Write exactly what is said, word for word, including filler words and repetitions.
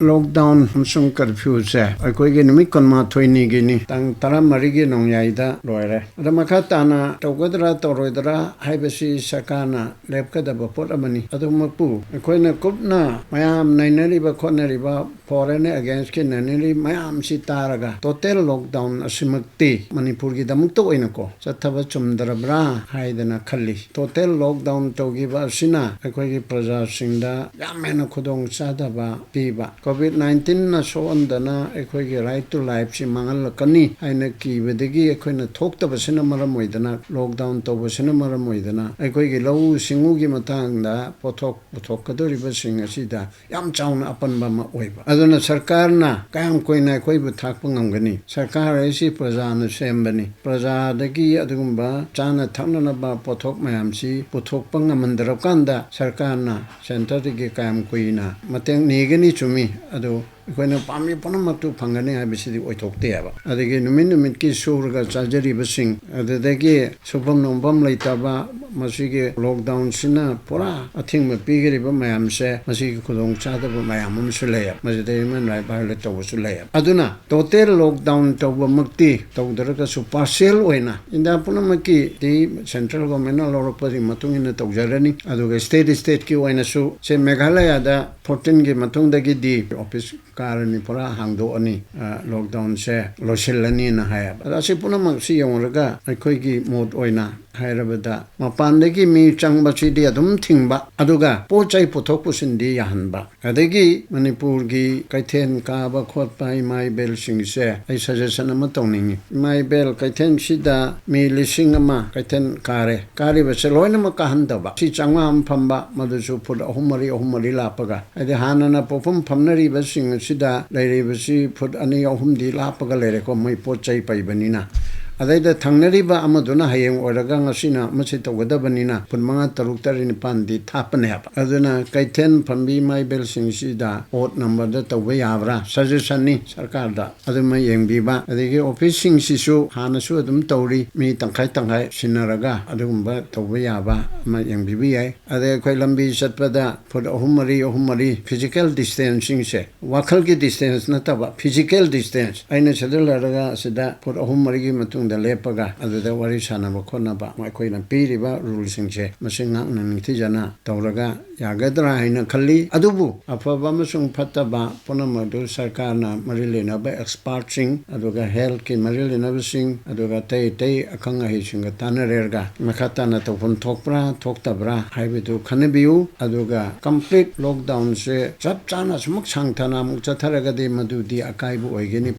Lockdown ꯑꯃꯁꯨꯡ ꯀꯔꯐ꯭ꯌꯨꯁꯦ ꯑꯩꯈꯣꯏꯒꯤ ꯅꯨꯃꯤꯠ ꯀꯨꯟꯃꯥꯊꯣꯏꯅꯤꯒꯤꯅꯤ, ꯇꯥꯡ ꯇꯔꯥꯃꯔꯤꯒꯤ ꯅꯣꯡꯌꯥꯏꯗ ꯂꯣꯏꯔꯦ꯫ ꯑꯗꯣ ꯃꯈꯥ ꯇꯥꯅ ꯇꯧꯒꯗ꯭ꯔꯥ ꯇꯧꯔꯣꯏꯗ꯭ꯔꯥ ꯍꯥꯏꯕꯁꯤ ꯁꯔꯀꯥꯔꯅ ꯂꯦꯞꯀꯗꯕ ꯄꯣꯠ ꯑꯃꯅꯤ꯫ ꯑꯗꯨꯃꯛꯄꯨ ꯑꯩꯈꯣꯏꯅ ꯀꯨꯞꯅ ꯃꯌꯥꯝ ꯅꯩꯅꯔꯤꯕ ꯈꯣꯠꯅꯔꯤꯕ ꯐꯣꯔꯦꯟ ꯑꯦꯒꯦꯟꯁꯀꯤ ꯅꯩꯅꯔꯤ ꯃꯌꯥꯝꯁꯤ ꯇꯥꯔꯒ ꯇꯣꯇꯦꯜ ꯂꯣꯛꯗꯥꯎꯟ ꯑꯁꯤꯃꯛꯇꯤ ꯃꯅꯤꯄꯨꯔꯒꯤꯗꯃꯛꯇ ꯑꯣꯏꯅꯀꯣ ꯆꯠꯊꯕ ꯆꯨꯝꯗ꯭ꯔꯕ꯭ꯔꯥ ꯍꯥꯏꯗꯅ ꯈꯜꯂꯤ꯫ ꯇꯣꯇꯦꯜ ꯂꯣꯛꯗꯥꯎꯟ ꯇꯧꯈꯤꯕ ꯑꯁꯤꯅ ꯑꯩꯈꯣꯏꯒꯤ ꯄ꯭ꯔꯖꯥꯁꯤꯡꯗ ꯌꯥꯝ ꯍꯦꯟꯅ ꯈꯨꯗꯣꯡ ꯆꯥꯗꯕ ꯄꯤꯕ, ꯀꯣꯚꯤꯗ ꯅꯥꯏꯟꯇꯤꯟꯅ ꯁꯣꯛꯍꯟꯗꯅ ꯑꯩꯈꯣꯏꯒꯤ ꯔꯥꯏꯠ ꯇꯨ ꯂꯥꯏꯐꯁꯤ ꯃꯥꯡꯍꯜꯂꯛꯀꯅꯤ ꯍꯥꯏꯅ ꯀꯤꯕꯗꯒꯤ ꯑꯩꯈꯣꯏꯅ ꯊꯣꯛꯇꯕꯁꯤꯅ ꯃꯔꯝ ꯑꯣꯏꯗꯅ, ꯂꯣꯛꯗꯥꯎꯟ ꯇꯧꯕꯁꯤꯅ ꯃꯔꯝ ꯑꯣꯏꯗꯅ ꯑꯩꯈꯣꯏꯒꯤ ꯂꯧꯎ ꯁꯤꯡꯎꯒꯤ ꯃꯇꯥꯡꯗ ꯄꯣꯠꯊꯣꯛ ꯄꯨꯊꯣꯛꯀꯗꯧꯔꯤꯕꯁꯤꯡ ꯑꯁꯤꯗ ꯌꯥꯝ ꯆꯥꯎꯅ ꯑꯄꯟꯕ ꯑꯃ ꯑꯣꯏꯕ꯫ ꯑꯗꯨꯅ ꯁꯔꯀꯥꯔꯅ ꯀꯌꯥꯝ ꯀꯨꯏꯅ ꯑꯩꯈꯣꯏꯕꯨ ꯊꯥꯛꯄ ꯉꯝꯒꯅꯤ? ꯁꯔꯀꯥꯔ ꯍꯥꯏꯁꯤ ꯄ꯭ꯔꯖꯥꯅ ꯁꯦꯝꯕꯅꯤ꯫ ꯄ꯭ꯔꯖꯥꯗꯒꯤ ꯑꯗꯨꯒꯨꯝꯕ ꯆꯥꯅ ꯊꯛꯅꯅꯕ ꯄꯣꯠꯊꯣꯛ ꯃꯌꯥꯝꯁꯤ ꯄꯨꯊꯣꯛꯄ ꯉꯝꯍꯟꯗ꯭ꯔꯀꯥꯟꯗ ꯁꯔꯀꯥꯔꯅ ꯁꯦꯟꯇꯔꯗꯒꯤ ꯀꯌꯥꯝ ꯀꯨꯏꯅ ꯃꯇꯦꯡ ꯅꯤꯒꯅꯤ? ꯆꯨꯝꯃꯤ, ꯑꯗꯨ ꯑꯩꯈꯣꯏꯅ ꯄꯥꯝꯃꯤ ꯄꯨꯝꯅꯃꯛꯇꯨ ꯐꯪꯒꯅꯤ ꯍꯥꯏꯕꯁꯤꯗꯤ ꯑꯣꯏꯊꯣꯛꯇꯦꯕ꯫ ꯑꯗꯒꯤ ꯅꯨꯃꯤꯠ ꯅꯨꯃꯤꯠꯀꯤ ꯁꯨꯔꯒ ꯆꯥꯖꯔꯤꯕꯁꯤꯡ, ꯑꯗꯨꯗꯒꯤ ꯁꯨꯐꯝ ꯅꯣꯝꯐꯝ ꯂꯩꯇꯕ, ꯃꯁꯤꯒꯤ ꯂꯣꯛꯗꯥꯎꯟꯁꯤꯅ ꯄꯨꯔꯥ ꯑꯊꯤꯡꯕ ꯄꯤꯈ꯭ꯔꯤꯕ ꯃꯌꯥꯝꯁꯦ, ꯃꯁꯤꯒꯤ ꯈꯨꯗꯣꯡꯆꯥꯗꯕ ꯃꯌꯥꯝ ꯑꯃꯁꯨ ꯂꯩꯌꯦꯕ꯫ ꯃꯁꯤꯗ ꯍ꯭ꯌꯨꯃꯦꯟ ꯔꯥꯏꯠ ꯚꯥꯏꯑꯣꯂꯦꯠ ꯇꯧꯕꯁꯨ ꯂꯩꯌꯦꯕ꯫ ꯑꯗꯨꯅ ꯇꯣꯇꯦꯜ ꯂꯣꯛꯗꯥꯎꯟ ꯇꯧꯕꯃꯛꯇꯤ ꯇꯧꯗ꯭ꯔꯒꯁꯨ ꯄꯥꯔꯁꯤꯌꯦꯜ ꯑꯣꯏꯅ ꯏꯟꯗꯤꯌꯥ ꯄꯨꯝꯅꯃꯛꯀꯤꯗꯤ ꯁꯦꯟꯇ꯭ꯔꯦꯜ ꯒꯣꯔꯃꯦꯟꯅ ꯂꯧꯔꯛꯄꯒꯤ ꯃꯇꯨꯡ ꯏꯟꯅ ꯇꯧꯖꯔꯅꯤ꯫ ꯑꯗꯨꯒ ꯁ꯭ꯇꯦꯠ ꯁ꯭ꯇꯦꯠꯀꯤ ꯑꯣꯏꯅꯁꯨ ꯁꯦ ꯃꯦꯘꯥꯂꯌꯥꯗ ꯐꯣꯔꯇꯤꯟꯒꯤ ꯃꯇꯨꯡꯗꯒꯤꯗꯤ ꯑꯣꯐꯤꯁ ꯀꯥꯔꯅꯤ, ꯄꯨꯔꯥ ꯍꯥꯡꯗꯣꯛꯑꯅꯤ, ꯑ, ꯂꯣꯛꯗꯥꯎꯟꯁꯦ ꯂꯣꯏꯁꯤꯜꯂꯅꯤꯅ ꯍꯥꯏꯌꯦꯕ꯫ ꯑꯗ ꯑꯁꯤ ꯄꯨꯝꯅꯃꯛꯁꯤ ꯌꯦꯡꯉꯨꯔꯒ ꯑꯩꯈꯣꯏꯒꯤ ꯃꯣꯠ ꯑꯣꯏꯅ ꯍꯥꯏꯔꯕꯗ ꯃꯄꯥꯟꯗꯒꯤ ꯃꯤ ꯆꯪꯕꯁꯤꯗꯤ ꯑꯗꯨꯝ ꯊꯤꯡꯕ, ꯑꯗꯨꯒ ꯄꯣꯠ ꯆꯩ ꯄꯨꯊꯣꯛ ꯄꯨꯁꯤꯟꯗꯤ ꯌꯥꯍꯟꯕ꯫ ꯑꯗꯒꯤ ꯃꯅꯤꯄꯨꯔꯒꯤ ꯀꯩꯊꯦꯜ ꯀꯥꯕ ꯈꯣꯠꯄ ꯏꯃꯥ ꯏꯕꯦꯜꯁꯤꯡꯁꯦ ꯑꯩ ꯁꯖꯦꯁꯟ ꯑꯃ ꯇꯧꯅꯤꯡꯉꯤ꯫ ꯏꯃꯥ ꯏꯕꯦꯜ ꯀꯩꯊꯦꯜꯁꯤꯗ ꯃꯤ ꯂꯤꯁꯤꯡ ꯑꯃ ꯀꯩꯊꯦꯜ ꯀꯥꯔꯦ꯫ ꯀꯥꯔꯤꯕꯁꯦ ꯂꯣꯏꯅꯃꯛ ꯀꯥꯍꯟꯗꯕ꯫ ꯁꯤ ꯆꯥꯝꯃꯉꯥ ꯑꯃ ꯐꯝꯕ, ꯃꯗꯨꯁꯨ ꯐꯨꯠ ꯑꯍꯨꯝ ꯃꯔꯤ, ꯑꯍꯨꯝ ꯃꯔꯤ ꯂꯥꯞꯄꯒ꯫ ꯍꯥꯏꯗꯤ ꯍꯥꯟꯅꯅ ꯄꯣꯠꯐꯝ ꯐꯝꯅꯔꯤꯕꯁꯤꯡ ꯑꯁꯤꯗ ꯂꯩꯔꯤꯕꯁꯤ ꯐꯨꯠ ꯑꯅꯤ ꯑꯍꯨꯝꯗꯤ ꯂꯥꯞꯄꯒ ꯂꯩꯔꯦꯀꯣ, ꯃꯣꯏ ꯄꯣꯠ ꯆꯩ ꯄꯩꯕꯅꯤꯅ꯫ ꯑꯗꯩꯗ ꯊꯪꯅꯔꯤꯕ ꯑꯃꯗꯨꯅ ꯍꯌꯦꯡ ꯑꯣꯏꯔꯒ ꯉꯁꯤꯅ ꯃꯁꯤ ꯇꯧꯒꯗꯕꯅꯤꯅ ꯐꯨꯠ ꯃꯉꯥ, ꯇꯔꯨꯛ, ꯇꯔꯦꯠ, ꯅꯤꯄꯥꯟꯗꯤ ꯊꯥꯞꯄꯅꯦ ꯍꯥꯏꯕ꯫ ꯑꯗꯨꯅ ꯀꯩꯊꯦꯜ ꯐꯝꯕꯤ ꯏꯃꯥ ꯏꯕꯦꯜꯁꯤꯡꯁꯤꯗ ꯑꯣꯠ ꯅꯝꯕꯔꯗ ꯇꯧꯕ ꯌꯥꯕ꯭ꯔꯥ? ꯁꯖꯦꯁꯟꯅꯤ ꯁꯔꯀꯥꯔꯗ꯫ ꯑꯗꯨꯃ ꯌꯦꯡꯕꯤꯕ꯫ ꯑꯗꯒꯤ ꯑꯣꯐꯤꯁꯁꯤꯡꯁꯤꯁꯨ ꯍꯥꯟꯅꯁꯨ ꯑꯗꯨꯝ ꯇꯧꯔꯤ, ꯃꯤ ꯇꯪꯈꯥꯏ ꯇꯪꯈꯥꯏ ꯁꯤꯟꯅꯔꯒ ꯑꯗꯨꯒꯨꯝꯕ ꯇꯧꯕ ꯌꯥꯕ ꯑꯃ ꯌꯦꯡꯕꯤꯕ ꯌꯥꯏ꯫ ꯑꯗꯩ ꯑꯩꯈꯣꯏ ꯂꯝꯕꯤ ꯆꯠꯄꯗ ꯐꯨꯠ ꯑꯍꯨꯝ ꯃꯔꯤ, ꯑꯍꯨꯝ ꯃꯔꯤ, ꯐꯤꯖꯤꯀꯦꯜ ꯗꯤꯁꯇꯦꯟꯁꯤꯡꯁꯦ, ꯋꯥꯈꯜꯒꯤ ꯗꯤꯁꯇꯦꯟꯁ ꯅꯠꯇꯕ, ꯐꯤꯖꯤꯀꯦꯜ ꯗꯤꯁꯇꯦꯟꯁ꯫ ꯑꯩꯅ ꯁꯤꯗ ꯂꯩꯔꯒ ꯑꯁꯤꯗ ꯐꯨꯠ ꯑꯍꯨꯝ ꯃꯔꯤꯒꯤ ꯃꯇꯨꯡꯗ ꯂꯦꯞꯄꯒ ꯑꯗꯨꯗ ꯋꯥꯔꯤ ꯁꯥꯟꯅꯕ ꯈꯣꯠꯅꯕ, ꯑꯩꯈꯣꯏꯅ ꯄꯤꯔꯤꯕ ꯔꯨꯜꯁꯤꯡꯁꯦ ꯃꯁꯤ ꯉꯥꯛꯅ ꯅꯤꯡꯊꯤꯖꯅ ꯇꯧꯔꯒ ꯌꯥꯒꯗ꯭ꯔꯥ ꯍꯥꯏꯅ ꯈꯜꯂꯤ꯫ ꯑꯗꯨꯕꯨ ꯑꯐꯕ ꯑꯃꯁꯨꯡ ꯐꯠꯇꯕ ꯄꯨꯝꯅꯃꯛ ꯑꯗꯨ ꯁꯔꯀꯥꯔꯅ ꯃꯔꯤ ꯂꯩꯅꯕ ꯑꯦꯛꯁꯄꯥꯔꯠꯁꯤꯡ, ꯑꯗꯨꯒ ꯍꯦꯜꯊꯀꯤ ꯃꯔꯤ ꯂꯩꯅꯕꯁꯤꯡ, ꯑꯗꯨꯒ ꯑꯇꯩ ꯑꯇꯩ ꯑꯈꯪ ꯑꯍꯩꯁꯤꯡꯒ ꯇꯥꯟꯅꯔꯦꯔꯒ ꯃꯈꯥ ꯇꯥꯅ ꯇꯧꯐꯝ ꯊꯣꯛꯄ꯭ꯔꯥ ꯊꯣꯛꯇꯕ꯭ꯔꯥ ꯍꯥꯏꯕꯗꯨ ꯈꯟꯅꯕꯤꯌꯨ꯫ ꯑꯗꯨꯒ ꯀꯝꯄ꯭ꯂꯤꯠ ꯂꯣꯛꯗꯥꯎꯟꯁꯦ ꯆꯞ ꯆꯥꯅ ꯁꯨꯃꯛ ꯁꯥꯡꯊꯅ ꯑꯃꯨꯛ ꯆꯠꯊꯔꯒꯗꯤ ꯃꯗꯨꯗꯤ ꯑꯀꯥꯏꯕ ꯑꯣꯏꯒꯅꯤ꯫